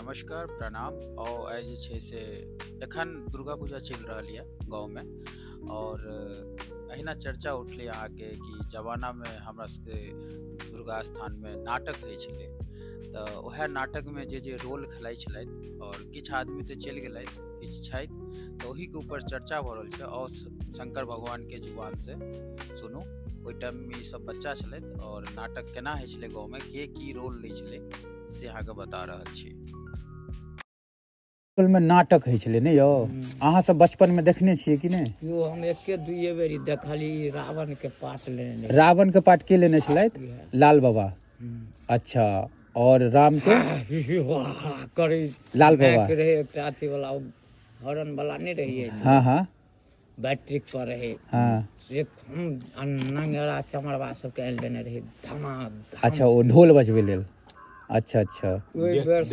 नमस्कार, प्रणाम। और आइ जे छै से एखन दुर्गा पूजा चलि रहल यऽ गाँवमे और अहिना चर्चा उठलै अहाँके कि जमानामे हमरा सबके दुर्गा स्थानमे नाटक होइ छलै, तऽ उएह नाटकमे जे जे रोल खेलाइ छलथि और किछु आदमी तऽ चलि गेलथि, किछु छथि, तऽ ओहीके ऊपर चर्चा भऽ रहल छै। और शंकर भगवानके जुबानसँ सुनू, ओहि टाइममे ई सब बच्चा छलथि और नाटक केना होइ छलै गाँवमे, के की रोल लै छलै से अहाँके बता रहल छी। मे नाटक होइ छलै ने यौ? अहाँ सब बचपन में देखने छियै कि नहि? यो हम एके दुइये बेरी देखली, रावण के पाट लेने रहे। रावण के पाट के लेने छलथि? लाल बाबा। अच्छा, और राम के? करी लाल बाबा रहे एकटा अथी वाला, हॉर्न वाला नहि रहिए? हाँ हाँ। बैटरी पर रहे। से हम नंगरा चमड़वा सबके आनि लेने रहे धमा। अच्छा, ओ ढोल बजबै लेल। अच्छा अच्छा। ओहि बेर से।